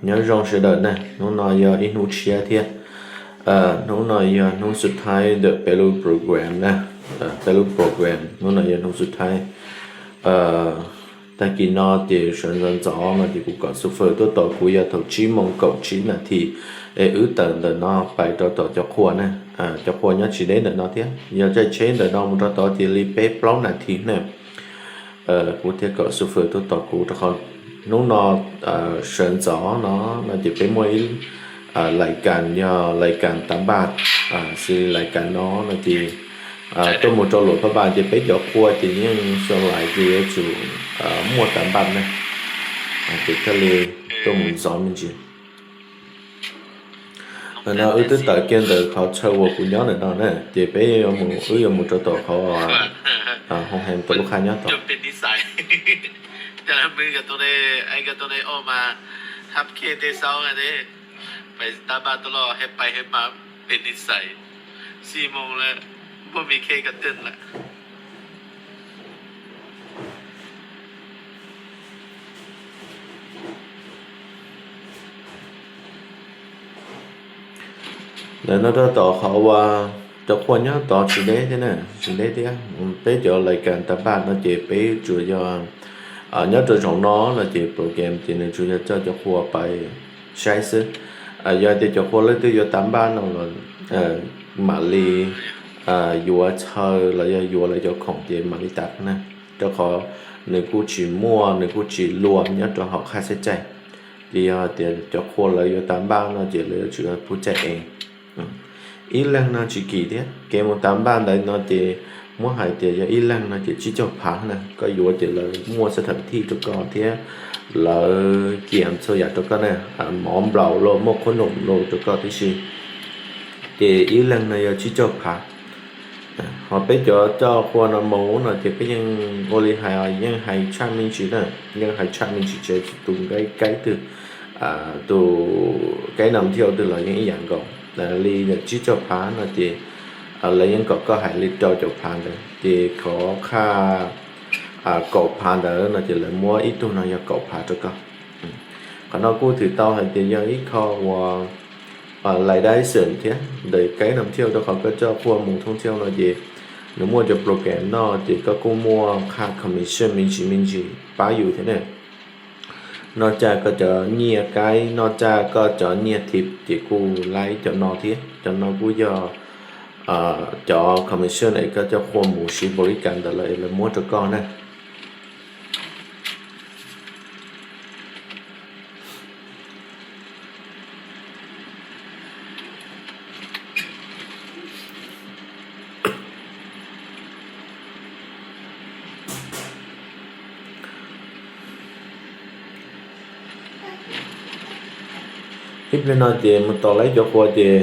Nyob zoo sawv daws na, hnub no yog ib hnub tshiab thiab. Hnub no yog hnub xub thaib ntawm peb lub program na, peb lub program hnub no yog hnub xub thaib. Tag kis no ces sawv ntxov ntxov no ces kuv kom xu fwm tuaj tos kuv yog thaum tsib moos kaum tsib nas this, es wb tawm ntawm no pais rau tom cov qhua na. Cov qhua nyob tsis deb ntawm no thiab, yog caij tsheb ntawm no mus rau tod ces li peb plaub nas this na. Kuv thiaj kom xu fwm tuaj tos kuv rau qhov hnub no sawv ntxov no no ces peb muaj ib lais kas, yog lais kas tav npaj. Xws lais kas no no ces tuaj mus rau luam pab npas ces peb cov qhua ces yeej xyoo lais ces yuav tsum muaj tav npaj na, ces thiaj li tuaj mus ntxov me ntsis. No wb twb tawm kiag ntawm qhov chaw uas kuv nyob ntawm no na, ces peb, wb yuav mus rau tom qhov hoo heem tom lub qhab nyob tod. Ntawm no rau tom qhov uas cov qhua nyob tod tsis deb thiab na, tsis deb thiab. Peb cov lais kas tav npaj no ces peb tsuas yog nyob rau zaum no no ces program ces nws tsuas yog coj cov qhua pais saib xwb. Yog tias cov qhua leej twg yuav tav npaj no los mam li yuav chaw los yog yuav lawv cov khoom ces mam li tav na, rau qhov nws kuj tsis muaj, nws kuj tsis luam nyob rau hauv qhaj xeb caij. Ces yog tias cov qhua lawv yuav tav npaj no ces lawv yuav tsum pub caij ev. Ib leeg no tsis kim thiab, kev mus tav npaj ntawd no ces muab hais tias yog ib leeg no ces tsib caug phav na, koj yuav ces lawv muaj xab thawm thij rau koj thiab lawv kiam txhua yam rau koj na, mov nplaum los muaj qhob noom los rau koj tib si. Ces ib leeg no yog tsib caug phav. Ho peb cov coj qhua no mus no ces peb yeej ua li hais, yeej hais tshaj me ntsis na, yeej hais tshaj me ntsis, tsis hais tus kaib twg, tus kaib nas thiauj twg los yeej ib yam nkaus. Li tsib caug phav no ces lawv yeej kom koj hais li rau caum phav ntawd, ces qhov qhaj kaum phav ntawd no ces lawv muab ib tug no yog kaum phav rau koj. Qhov no kuj thwm tau hais tias yog ib qho uas lais dai xwm thiab ntawm kaib nas thiauj, rau qhov koj coj qhua mus thoob thiauj no ces nws muaj cov program noj ces koj kuj muaj qhaj commission me ntsis me ntsis pab yus thiab na. Noj caj koj cov nyiaj kaib, noj caj koj cov nyiaj thib ces kuj laib cov no thiab. Cov no kuj yog cov commission es koj coj qhua mus siv npaum li cas ntawd lawv muab rau koj na. Ib pliag no ces mus tos laib cov qhua ces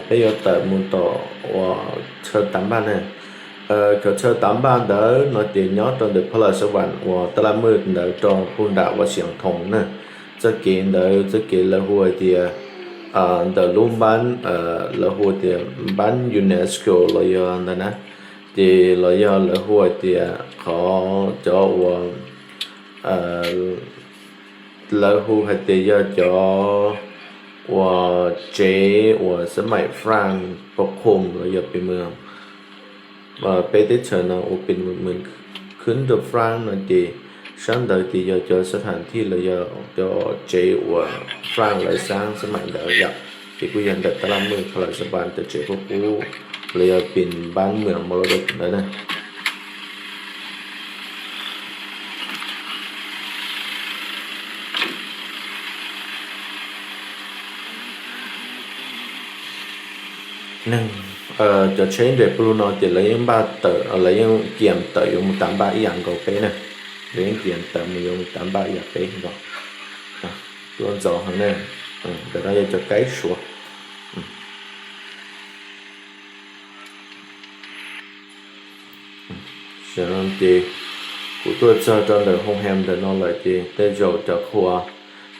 peb yuav tawm mus tom uas chaw tav npaj na. Cov chaw tav npaj ntawd no ces nyob rau ntawm Pha Las Xas Vas uas tab laj mwj ntawd rau puag nram uas Xiav Thoom na. Txoj kev ntawd txoj kev lawv hu hais tias ntawm lub npab, lawv hu tias npab UNESCO los yog ntawd na, ces los yog lawv hu hais tias qhov cov uas lawv hu hais tias yog cov uas tsev uas xab maim France pos khum los yog pes mws peb teb chaws no ua pes mws khwb rau France no ces sab ntawd ces yog cov xab thas thij los yog cov tsev uas France lawv xab xab maim ntawd yom. Ces kuj yog ntawm tab laj mwj Pha Las Xas Vas cov tsev qub qub los yog pes npab mws Mos Las Vas ntawd na. Neeg, cov tsheb nres pug lug no ces lawv yeej npaj tawm, lawv yeej kiam tawm yuav mus tav npaj ib yam nkaus peb na. Lawv yeej kiam tawm mus yuav mus tav npaj ib yam peb nkaus. Tuaj ntxov heev na. Ntawm no yog cov kaib Suav. Ces kuv tuaj txog rau ntawm hoo hem ntawm no lawm ces tej zaum cov qhua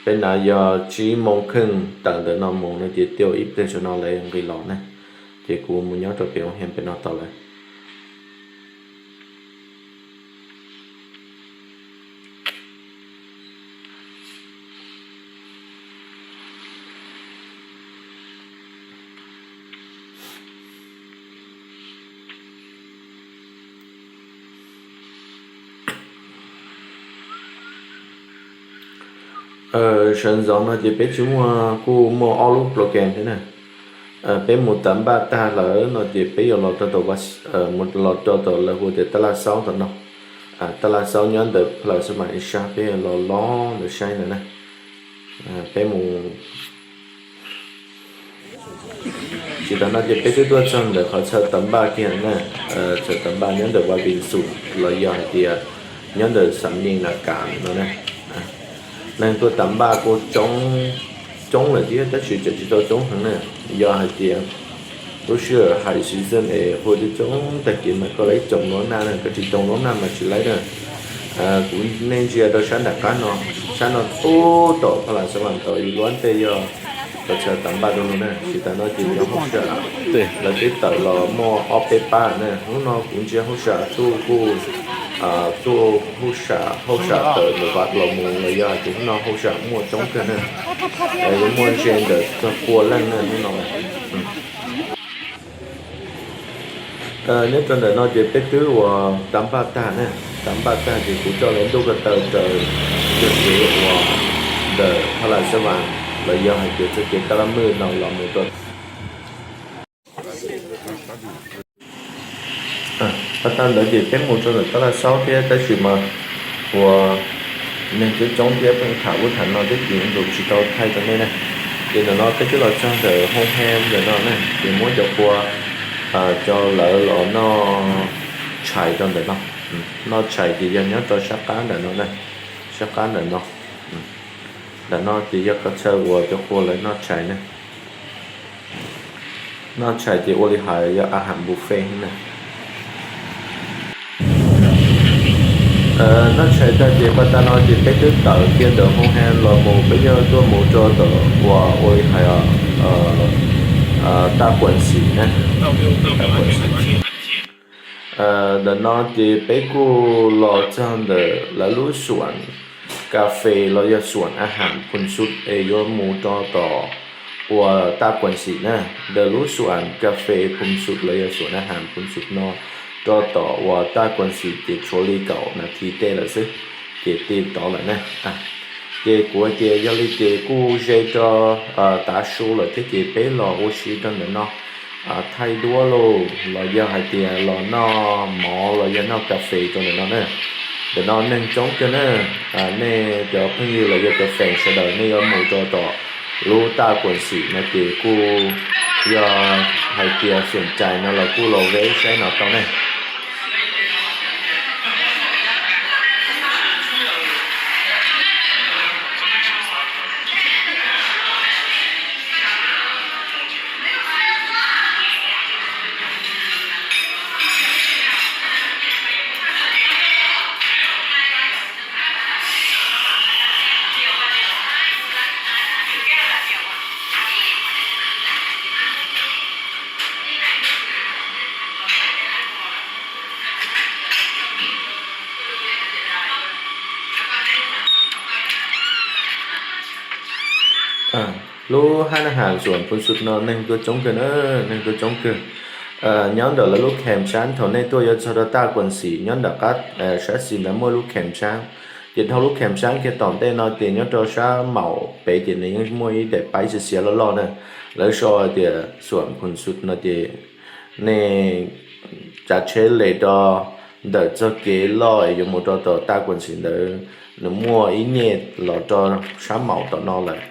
peb nav yog tsib moo kheej tawm ntawm no mus no ces tej zaum ib pliag saum no lawv nqis los ne. Ces kuv mus nyob rau pem hoo hem pem no tau lawm. Sawv ntxov no ces peb tsis muaj, kuj muaj ob lub program thiab na. Peb mus tav npaj tag lawm no ces peb yuav los rau, mus los rau tom lawv hu tias tab laj xaub tom no. Tab laj xaub nyob ntawm pha las xab vas ib sab, peb yuav los los ntawd saib ntawd na. Peb mus Tsis tas no ces peb twb tuaj txog ntawm qhov chaw tav npaj kiag na. Chaw tav npaj nyob ntawm Vaj Vim Xum los yog hais tias nyob ntawm Xam Nyij Nas Kas no na. Neeg tuaj tav npaj kuj coob lawm thiab tab sis tseem tsis tau coob heev na. Yog hais tias lub sij hawm high season es hu coob coob tag kis mas koj lawv ib tsoom luab naj na, koj tsis tsoom luab naj mas tsis laib na. Kuv nej ntsia rau sab nram qab no, sab no txhub tom pha las xab vas tod ib luab ntej yog qhov chaw tav npaj rau no na. Tsis tas no ces cov hauj sam lawv twb tawm los muaj ob peb pab na. Hnub no kuv ntsia hauj sam tuaj kuj tuaj hauj sam, hauj sam tawm ntawm Vaj los mus los yog hais tias hnub no hauj sam muaj coob kawg na. Yuav muaj ze ntawm txog pua leej na hnub no. Nyob rau ntawm no ces peb twb uas tav npaj tag na, tav npaj tag ces kuv coj lawv ntuj ko taw raws txoj kev uas ntawm pha las xab vas los yog hais tias txoj kev tab laj mwj no los mus rau Pas tas ntawd ces peb mus rau ntawm tab laj xaub thiab tab sis mas uas neeg coob coob thiab pheej tham ub tham no thiab ces kuv tsis tau thaij rau nej na. Ces ntawm no peb twb los txog ntawm hoo he ntawm no na, ces muab cov qhua, cov lawv los noj tshais rau ntawm no. Noj tshais ces yog nyob rau sab qab ntawm no na, sab qab ntawm no. Ntawm no ces yog qhov chaw uas cov qhua lawv noj tshais na. Noj tshais ces ua li hais yog a has buffet na. Noj tshais tag ces pas tas no ces peb twb tawm kiag ntawm hoo he los mus, peb yuav tuaj mus rau tom uas ua li hais Taj Kuam Xim na. Ntawm no ces peb kuj los txog ntawm lawv lub suam kas fes los yog suam a has Phoos Xub es yuav mus rau tom uas Taj Kuam Xim na. Ntawm lub suam kas fes Phoos Xub los yog suam a has Phoos Xub no rau tom uas Taj Kuam Xim ces tshuav li kaum nas this tej lawm xwb ces ti tod lawm na. Ces kuv hais tias yog li ces kuj ze rau tav su lawm thiab ces peb los ua si rau ntawm no thaij duab lauj, los yog hais tias los noj mov los yog noj kas fes rau ntawm no na. Ntawm no neeg coob kawg na. Nej cov phooj ywg los yog cov fans sawv daws nej yuav mus rau tom lub Taj Kuam Xim no ces kuj yog hais tias xum cais no los kuj los veb saib no tau ne. Lub hab nab has suam Phoos Xub no neeg tuaj coob kawg na, neeg tuaj coob kawg. Nyob ntawm lawv lub khees sab, thaum nej tuaj yuav txog rau Taj Kuam Xim, nyob nram qab sab xis ntawd muaj lub khees sab. Ces dhau lub khees sab kiag tom ntej no ces nyob rau sab maum pem ces nws yeej muaj ib daim paib xiav xiav loj loj na, lawv sau tias suam Phoos Xub no ces nej tsav tsheb les rau ntawm txoj kev loj es yuav mus rau tom Taj Kuam Xim ntawd, nws muaj ib nyej los rau sab maum tom no lawm.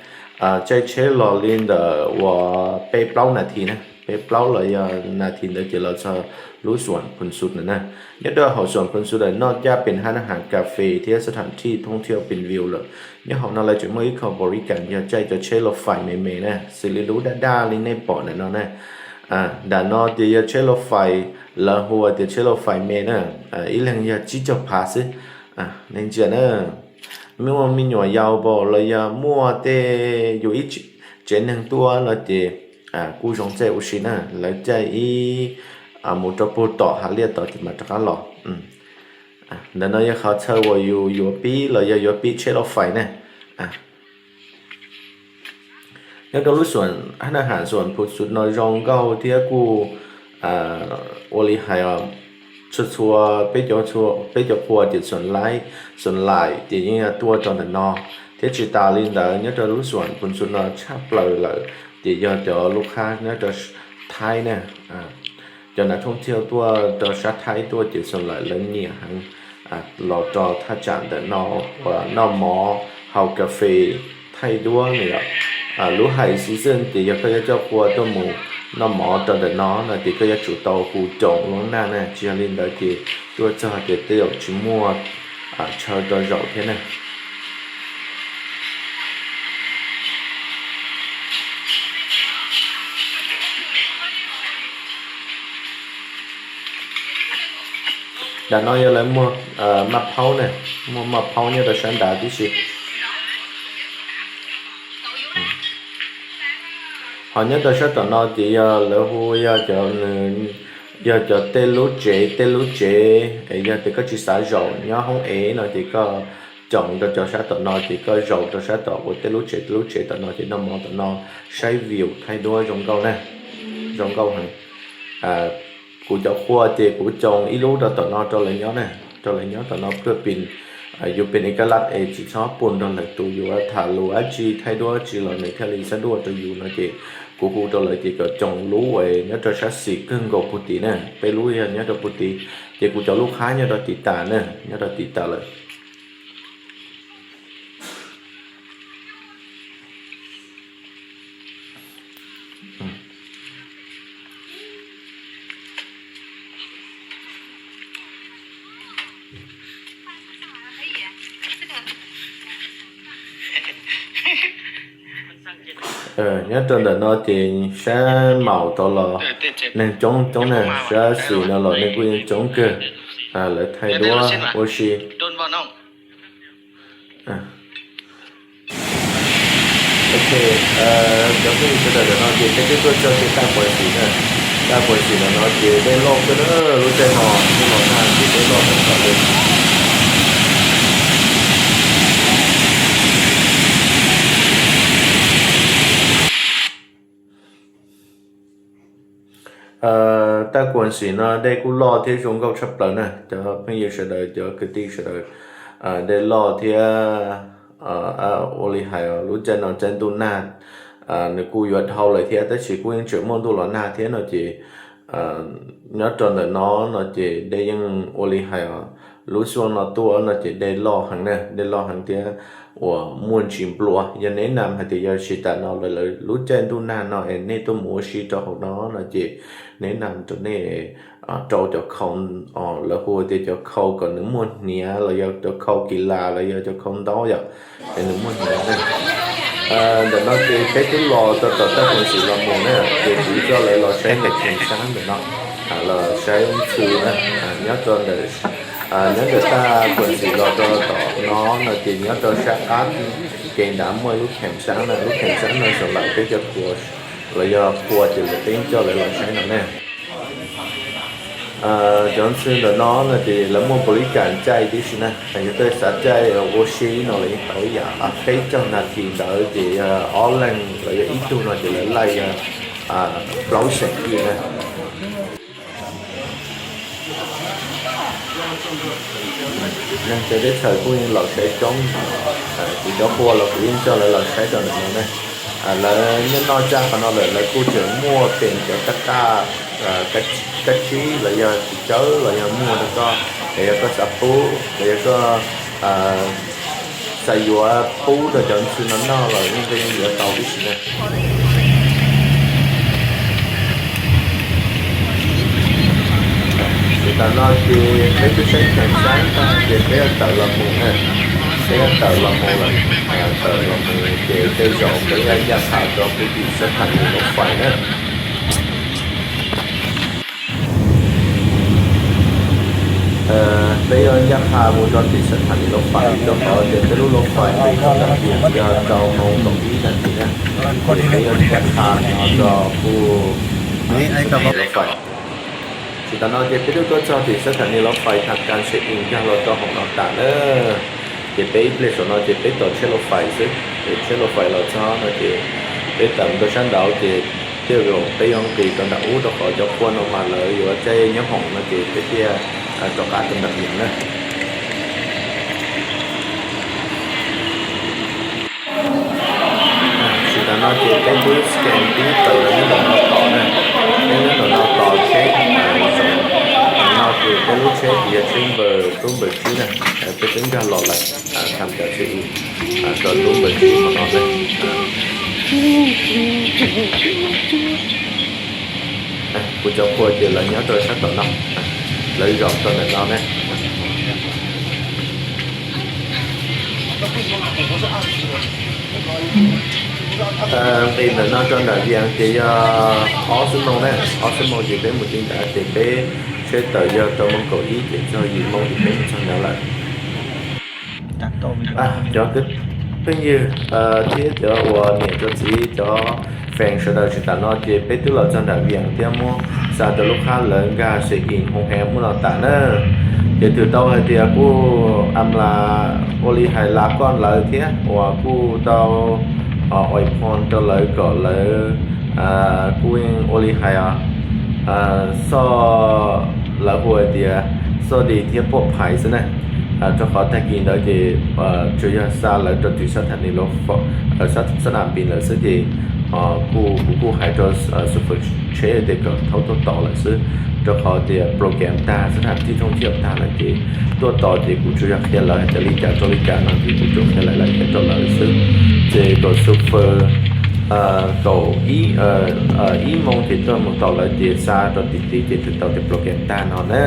Caij tsheb los li ntawm uas peb plaub nas this na, peb plaub los yog nas this ntawd ces los txog lub suam Phoos Xub na. Nyob rau hauv suam Phoos Xub ntawm no caj pes hab nab has kas fes thiab xab tham thij thoob thiab pes view lawm. Nyob hauv no lawv tseem muaj ib qho npaum li cas yog caij cov tsheb lauj fais me me na, xws li lub daj daj li nej pom ntawm no na. Nram no ces yog tsheb lauj fais, lawv hu tias tsheb lauj fais me na, ib leeg yog tsib caug phav xwb. Nej ntsia na, muaj me nyuam yaus npaum los yog muaj tej yus ib tsev neeg tuaj no ces kuj zoo caij ua si na, lawv caij ib mus rau puag tom hav liaj tod ces mam rov qab los. Ntawm no yog qhov chaw uas yus yuav pib los yog yuav pib tsheb lauj fais na. Nyob rau lub suam hab nab has suam Phoos Xub no zoo nkauj thiab kuj ua li hais txhua txhua peb cov qhua ces xum laim, xum laim ces yeej tuaj rau ntawm no, Thiab tsis tas li ntawd, nyob rau lub xuam Phoenxu no tshaj plaws lawm ces yog cov lub qhab nyob rau Thaib na. Cov nav thooj thiaj tuaj rau sab Thaib tuaj ces xom lawm lawv nyiam heev los rau thaj tsam ntawm no uas noj mov, haus kas fes, thaij duab no yom. Lub high season ces yog koj yuav coj qhua tuaj mus noj mov rau ntawm no no ces koj yuav tsum tau hu coos lub naj na, tsis yog li ntawd ces tuaj txog ces tej zaum tsis muaj chaw rau zaum thiab na. Nram no yog lawv muag maj phaub na, muag maj phaub nyob rau sab nrad tib si. Ho nyob rau sab tom no ces yog lawv hu yog cov, yog cov tej lub tsev, tej lub tsev es yog tias koj tsis xav zaum nyob hoob ev no ces koj coos rau cov sab tom no ces koj zaum rau sab tom ua tej lub tsev, tej lub tsev tom no ces noj mov tom no, saib view thaij duab zoo nkauj na, zoo nkauj heev. Kuv cov qhua ces kuv coos ib lub rau tom no rau lawv nyob na, rau lawv nyob tom no pliag pin, yus pem ib kab laj es tsis txhob pub nrog lawv tus yuav tham lus dab tsi thaij duab dab tsi los nws thiaj li xab duaj rau yus no ces kuv hu rau lawv ces kom coos lub uas nyob rau sab xis kawg nkaus puag tid na, peb lub yog nyob rau puag tid, ces kuv cov lub qhab nyob rau tim tas na, nyob rau tim tas lawm. Nyob rau ntawm no ces sab maum tau los neeg coob coob na, sab xis no los neeg kuj yeej coob kawg, lawv thaij duab ua si. Ok, cov phooj ywg sawv daws, ntawm no ces peb twb tuaj txog tej taj puas xim na. Taj puas xim ntawm no ces dej loj kawg na, lub caij no kuj los nag ces dej loj tshaj plaws li. Taj puas xim no dej kuj loj thiab zoo nkauj tshaj plaws na cov phooj ywg sawv daws, cov kwv tij sawv daws. Dej loj thiab ua li hais lub caij no caij ntuj nag nws kuj yuav dhau lawm thiab tab sis kuj yeej tseem muaj ntuj los nag thiab no ces nyob rau ntawm no no ces dej yeej ua li hais lub xuaj no tuaj no ces dej loj heev na, dej loj heev thiab uas muaj ntsis nplua. Yog neb nam hais tias yog tsis tas no lawm lub caij ntuj nag no es nej tuaj mus ua si rau hauv no no ces neb nam rau nej rau cov khau, lawv hu tias cov khau kom nws muaj hniav los yog cov khau kis las los yog cov khau ntaub yom, es nws muaj hniav na. Ntawm no ces peb twb los tau tom taj puas xim los mus na, ces kuv coj lawv los saib ntawm Kheem Xaab ntawm no, los saib ntxhw na, nyob rau ntawm, nyob ntawm taj puas xim los rau tom no no ces nyob rau sab qab kev nrad muaj ib lub Kheem Xaab na, lub Kheem Xaab no xyov lawm peb cov qhua los yog qhua ces lawv peb coj lawv los saib no na. Cov ntxhw ntawm no no ces lawv muaj npaum li cas caij tib si na, yog koj xav caij ua si no los yeej tau ib yam, peb caug nas this ntawd ces yog ob leeg los yog ib tug no ces lawv laij yog plaub xees kij na. Neeg txawv teb chaws kuj yeej los saib coob, kuv cov qhua los kuv yeej coj lawv los saib rau ntawm no ne. Lawv nyob noj tshaj qhov no lawm lawv kuj tseem muaj pem cov taj qaj kab tsib los yog txiv tsawb los yog muag rau koj, los yog koj xav pub los yog koj xav yuav pub rau cov ntxhw no noj los yeej koj yeej yuav tau tib si na. Ces tam no ces peb twb saib Kheem Xaab tag ces peb yuav tawm los mus na. Peb yuav tawm los mus lawm, tawm los mus ces tej zaum peb yuav ncaj qha rau puag tim sab tham nis lav fais na. Peb yuav ncaj qha mus rau tim sab tham nis lav fais rau qhov tias peb lub lav fais nqis tau tam sim yog rau moos kaum ib tam sim na. Ces peb yuav ncaj qha no rau puag lav fais. Ces tam no ces peb twb tuaj txog tim sab tham nis lav fais tham kas xes ib nkag los rau hauv no tas na. Ces peb ib pliag saum no ces peb tos tsheb lav fais xwb, ces tsheb lav fais los txog no ces peb tawm mus rau sab nraud ces thiaj li peb yuav nqis rau nram ub rau qhov cov qhua no mas lawv yuav caij nyob hoom no ces peb thiaj rov qab rau nram Vias na. No ces peb twb scan tib tawm los nyob ntawm no tos na, peb nyob ntawm no tos tsheb, no ces peb lub tsheb ces yog tsheb npawb rub npawb tsib na, peb twb nkag los lawm, tham cov tsheb ib rau rub npawb tsib qhov no na. Kuv cov qhua ces lawv nyob rau sab tom no, lawv zom rau ntawm no ne. Nqis ntawm no rau nram Vias ces yog ob xuab moos ne, ob xuab moos ces peb mus ti ntawd ces peb tsheb tawm yog rau moos kaum ib ces txog yim moos ces peb mus txog ntawd lawm. Cov kwv phooj ywg thiab cov uas niam cov txiv cov fans sawv daws tsis tas no ces peb twb los txog nram Vias thiab muab xa rau lub qab lawv nkag se i hoo heev muaj no tas na. Ces twb tau hais tias kuj am las ua li hais las koj lawv thiab uas kuj tau ois phoo rau lawv kom lawv kuj ua li hais xoj, lawv hu hais tias xoj dis thiab poj phais xwb na. Rau qhov tag kis ntawd ces tsuas yog xa lawv rau tim sab tham ni los, sab nam pis lawm xwb ces kuv kuj hais rau xu fawm tsheb tias kom thaub tuaj tos lawm xwb, rau qhov tias program tag xab tham tij thooj thiab tag lawm ces tuaj tos ces kuv tsuas yog qhia lawv hais tias li cas rau li cas no ces kuv tsuas qhia lawv lawv qhia rau lawv xwb. Ces kom xu fawm kaum ib moos ces tuaj mus tos lawv ces xa rau tim tid ces twb tau tias program tag no na.